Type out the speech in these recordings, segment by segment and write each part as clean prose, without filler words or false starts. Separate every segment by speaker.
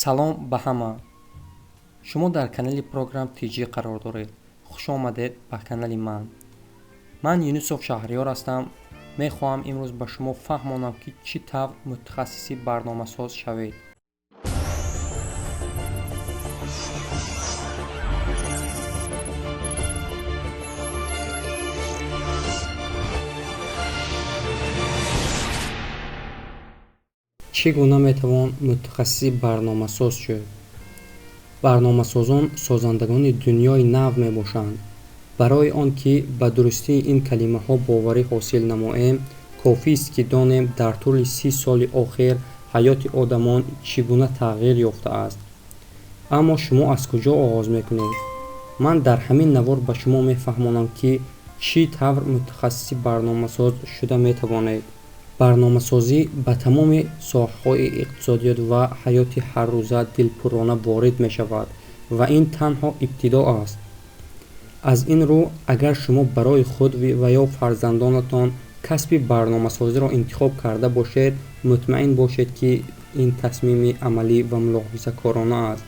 Speaker 1: Салом ба ҳама. Шумо дар канали Program TG қарор доред. Хуш омадед ба канали ман. Ман Юнусов Шаҳриёр ҳастам. Мехоҳам имрӯз ба шумо фаҳмонам, ки чӣ тавр мутахассиси барномасоз шавед. Чӣ гуна метавон мутахассиси барномасоз шуд? Барномасозон созандагони дунёи нав мебошанд. Барои он ки ба дурустии ин калимаҳо боварӣ ҳосил намоем, кофист, ки донем дар тӯли 30 соли охир ҳаёти одамон чӣ гуна тағйир ёфтааст. Аммо шумо аз куҷо оғоз мекунед? Ман дар ҳамин навор ба шумо мефаҳмонам, ки чӣ тавр мутахассиси барномасоз шуда метавонед. Барномасозӣ ба тамоми соҳаҳои иқтисодиёт ва ҳаёти ҳаррӯза дилпурона ворид мешавад ва ин танҳо ибтидо аст. Аз ин рӯ, агар шумо барои худ ва ё фарзандонатон касби барномасозиро интихоб карда бошед, мутмаин бошед, ки ин тасмими амалӣ ва мулоҳизакорона аст.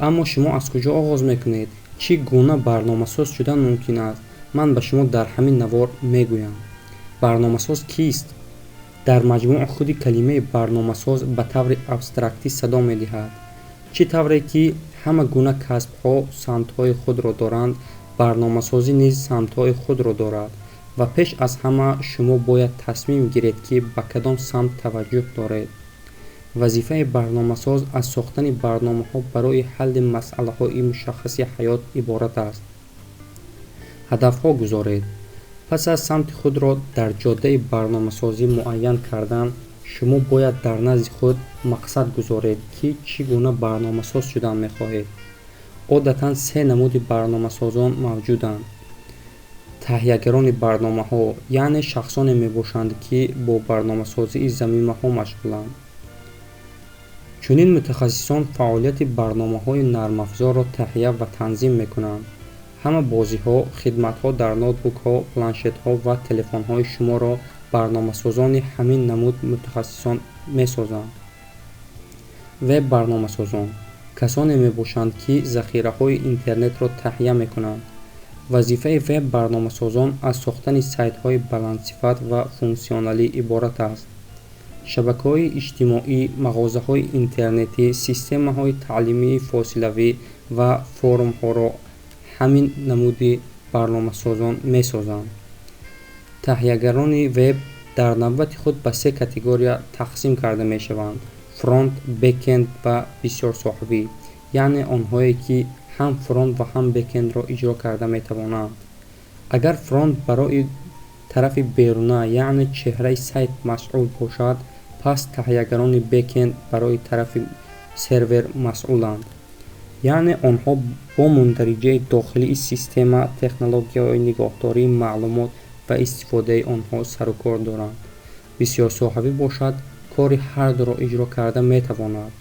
Speaker 1: Аммо шумо аз куҷо оғоз мекунед? Чӣ гуна барномасоз шудан мумкин аст? Ман ба шумо дар ҳамин навор мегӯям. Барномасоз кист? Дар маҷмӯъ худи калимаи барномасоз ба таври абстрактӣ садо медиҳад. Чӣ тавре ки ҳама гуна касбҳо самтҳои худро доранд, барномасозӣ низ самтҳои худро дорад ва пеш аз ҳама шумо бояд тасмим гиред, ки ба кадом самт таваҷҷӯҳ доред. Вазифаи барномасоз аз сохтани барномаҳо барои ҳалли масъалаҳои мушаххаси ҳаёт иборат аст. Ҳадафҳо гузоред. Пас аз самти худро дар ҷодаи барномасозӣ муайян кардан, шумо бояд дар назди худ мақсад гузоред, ки чӣ гуна барномасоз шудан мехоҳед. Одатан се намуди барномасозон мавҷуданд. Таҳиягарони барномаҳо, яъне шахсоне мебошанд, ки бо барномасозии замимаҳо машғуланд. Чунин мутахассисон фаъолияти барномаҳои нармафзорро таҳия ва танзим мекунанд. Ҳама бозиҳо, хидматҳо дар ноутбукҳо, планшетҳо ва телефонҳои шуморо барномасозони ҳамин намуд мутахассисон месозанд. Веб-барномасозон касоне мебошанд, ки захираҳои интернетро таҳия мекунанд. Вазифаи веб-барномасозон аз сохтани сайтҳои баландсифат ва функсионалӣ иборат аст. Шабакаҳои иҷтимоӣ, мағозаҳои интернетӣ, системаҳои таълимии фосилавӣ ва форумҳоро ҳамин намуди барномасозон месозанд. Таҳиягарони веб дар навбати худ ба се категория тақсим карда мешаванд: фронт, бекенд ва бисёрсоҳавӣ, яъне онҳое, ки ҳам фронт ва ҳам бекендро иҷро карда метавонанд. Агар фронт барои тарафи беруна, яъне чеҳраи сайт масъул бошад, пас таҳиягарони бекенд барои тарафи сервер масъуланд. Яъне онҳо бо мундариҷаи дохилии система, технологияҳои нигоҳдории маълумот ва истифодаи онҳо сарукор доранд. Бисёрсоҳавӣ бошад, кори ҳардуро иҷро карда метавонад.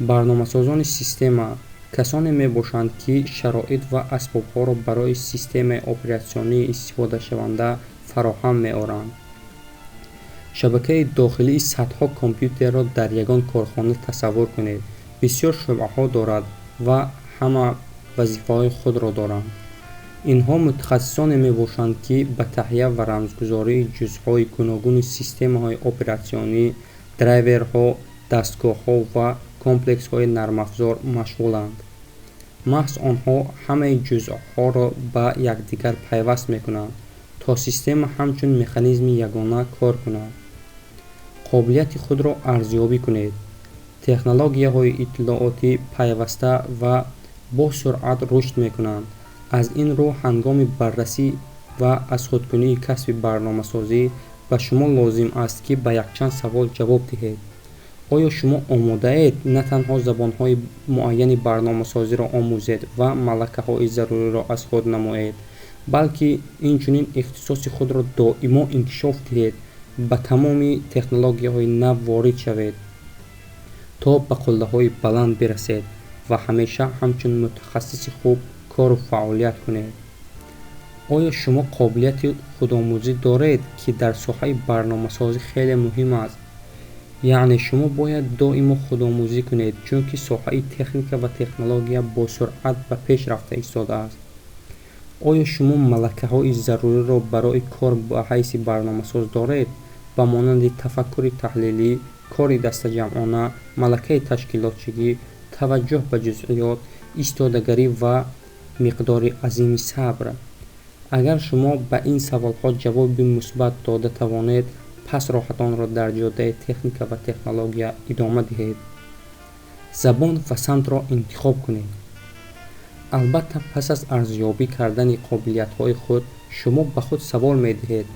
Speaker 1: Барномасозони система касоне мебошанд, ки шароит ва асбобҳоро барои системаи оператсионии истифодашаванда фароҳам меоранд. Шабакаи дохилии садҳо компютерро дар ягон корхона тасаввур кунед. Бисёр шӯъбаҳо дорад ва ҳама вазифаҳои худро доранд. Инҳо мутахассисоне мебошанд, ки ба таҳия ва рамзгузории ҷузъҳои гуногуни системаҳои оператсионӣ, драйверҳо, дастгоҳҳо ва комплексҳои нармафзор машғуланд. Маҳз онҳо ҳамаи ҷузъҳоро ба якдигар пайваст мекунанд, то система ҳамчун механизми ягона кор кунад. Қобилияти худро арзёбӣ кунед. Технологияҳои иттилоотӣ пайваста ва бо суръат рушд мекунанд. Аз ин рӯ, ҳангоми баррасӣ ва азхудкунии касби барномасозӣ ба шумо лозим аст, ки ба якчанд савол ҷавоб диҳед. Оё шумо омодаед на танҳо забонҳои муайяни барномасозиро омӯзед ва малакаҳои заруриро аз худ намоед, балки инчунин ихтисоси худро доимо инкишоф диҳед, ба тамоми технологияҳои нав ворид шавед, то ба қуллаҳои баланд бирасед ва ҳамеша ҳамчун мутахассиси хуб кору фаъолият кунед? Оё шумо қобилияти худомӯзӣ доред, ки дар соҳаи барномасозӣ хеле муҳим аст? Яъне шумо бояд доимо худомӯзӣ кунед, чунки соҳаи техника ва технология бо суръат ба пеш рафта истодааст. Оё шумо малакаҳои заруриро барои кор ба ҳайси барномасоз доред, ба монанди тафаккури таҳлилӣ, кори дастаҷамъона, малакаи ташкилотчигӣ, таваҷҷӯҳ ба ҷузъиёт, истодагарӣ ва миқдори азими сабр? Агар шумо ба ин саволҳо ҷавоби мусбат дода тавонед, пас роҳатонро дар ҷодаи техника ва технология идома диҳед. Забон ва самтро интихоб кунед. Албатта, пас аз арзёбӣ кардани қобилиятҳои худ шумо ба худ савол медиҳед: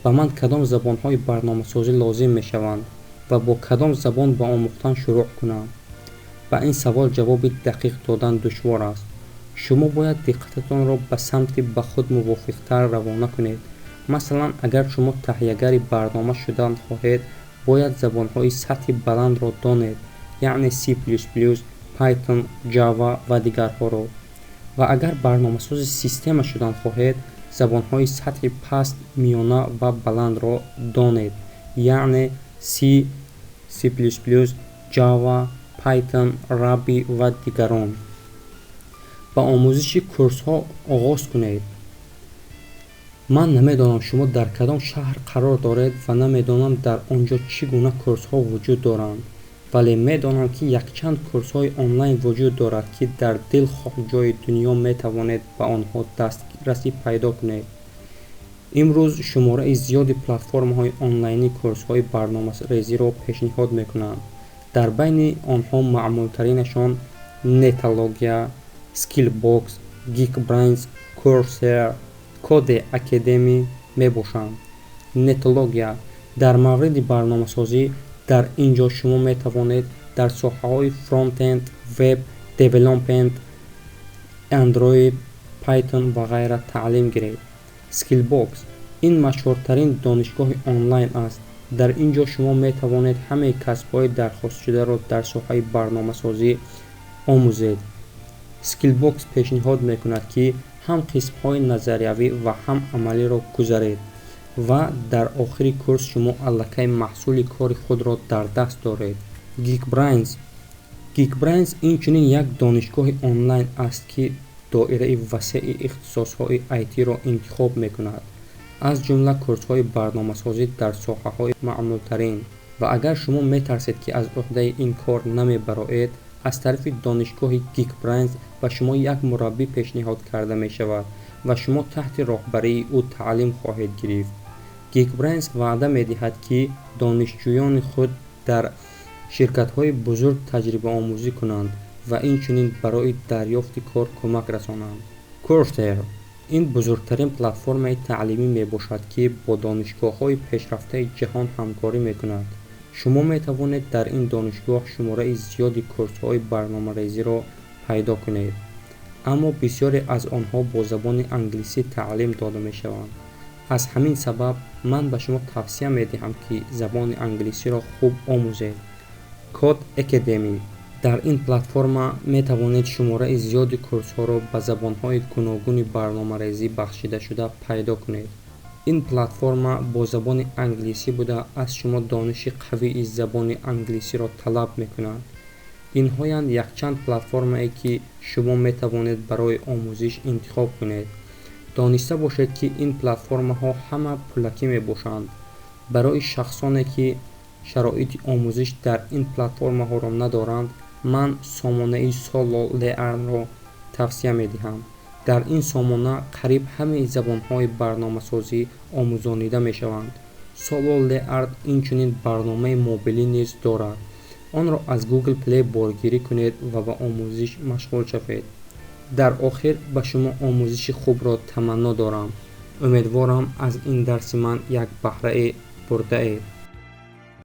Speaker 1: ба ман кадом забонҳои барномасозӣ лозим мешаванд ва бо кадом забон ба омӯхтан шурӯъ кунам? Ба ин савол ҷавоби дақиқ додан душвор аст. Шумо бояд диққататонро ба самти ба худ мувофиқтар равона кунед. Масалан, агар шумо таҳиягари барнома шудан хоҳед, бояд забонҳои сатҳи баландро донед, яъне C++, Python, Java ва дигарҳоро. Ва агар барномасози система шудан хоҳед, забонҳои сатҳи паст, миёна ва баландро донед, яъне C, C++, Java, Python, Ruby ва дигарон. Ба омӯзиши курсҳо оғоз кунед. Ман намедонам, шумо дар кадом шаҳр қарор доред ва намедонам, дар он ҷо чӣ гуна курсҳо вуҷуд доранд, вале медонам, ки якчанд курсҳои онлайн вуҷуд дорад, ки дар дилхоҳ ҷои дунё метавонед ба онҳо дастрасӣ пайдо кунед. Имрӯз шумораи зиёди платформаҳои онлайнӣ курсҳои барномарезиро пешниҳод мекунанд. Дар байни онҳо маъмултаринашон Нетология, Skillbox, Geekbrains, Coursera, Codecademy мебошанд. Нетология: дар мавриди барномасозӣ дар ин ҷо шумо метавонед дар соҳаҳои frontend, web development, Android, Python ва ғайра таълим гиред. Skillbox: ин машҳуртарин донишгоҳи онлайн аст. Дар ин ҷо шумо метавонед ҳамаи касбҳои дархостшударо дар соҳаи барномасозӣ омӯзед. Skillbox пешниҳод мекунад, ки ҳам қисмҳои назариявӣ ва ҳам амалиро гузаред ва дар охири курс шумо аллакай маҳсули кори худро дар даст доред. Geekbrains: Geekbrains инчунин як донишгоҳи онлайн аст, ки доираи васеи ихтисосҳои IT-ро интихоб мекунад, аз ҷумла курсҳои барномасозӣ дар соҳаҳои маъмултарин. Ва агар шумо метарсед, ки аз ӯҳдаи ин кор намебароед, аз тарафи донишгоҳи Geekbrains ба шумо як мураббӣ пешниҳод карда мешавад ва шумо таҳти роҳбарии ӯ таълим хоҳед гирифт. Geekbrains ваъда медиҳад, ки донишҷӯёни худ дар ширкатҳои бузург таҷрибаомӯзӣ кунанд ва инчунин барои дарёфти кор кӯмак расонанд. Coursera: ин бузургтарин платформаи таълимӣ мебошад, ки бо донишгоҳҳои пешрафтаи ҷаҳон ҳамкорӣ мекунад. Шумо метавонед дар ин донишгоҳ шумораи зиёди курсҳои барномарезиро пайдо кунед, аммо бисёре аз онҳо бо забони англисӣ таълим дода мешаванд. Аз ҳамин сабаб ман ба шумо тавсия медиҳам, ки забони англисиро хуб омӯзед. Codecademy: дар ин платформа метавонед шумораи зиёди курсҳоро ба забонҳои гуногуни барномарезӣ бахшидашуда пайдо кунед. Ин платформа бо забони англисӣ буда, аз шумо дониши қавии забони англисиро талаб мекунад. Инҳоянд якчанд платформае, ки шумо метавонед барои омӯзиш интихоб кунед. Дониста бошед, ки ин платформаҳо ҳама пулакӣ мебошанд. Барои шахсоне, ки шароити омӯзиш дар ин платформаҳоро надоранд, ман сомонаи SoloLearn-ро тавсия медиҳам. Дар ин сомона қариб ҳамаи забонҳои барномасозӣ омӯзонида мешаванд. SoloLearn инчунин барномаи мобилӣ низ дорад. Онро аз Google Play боргирӣ кунед ва ба омӯзиш машғул шавед. Дар охир ба шумо омӯзиши хубро таманно дорам. Умедворам, аз ин дарси ман як баҳрае бурдаед.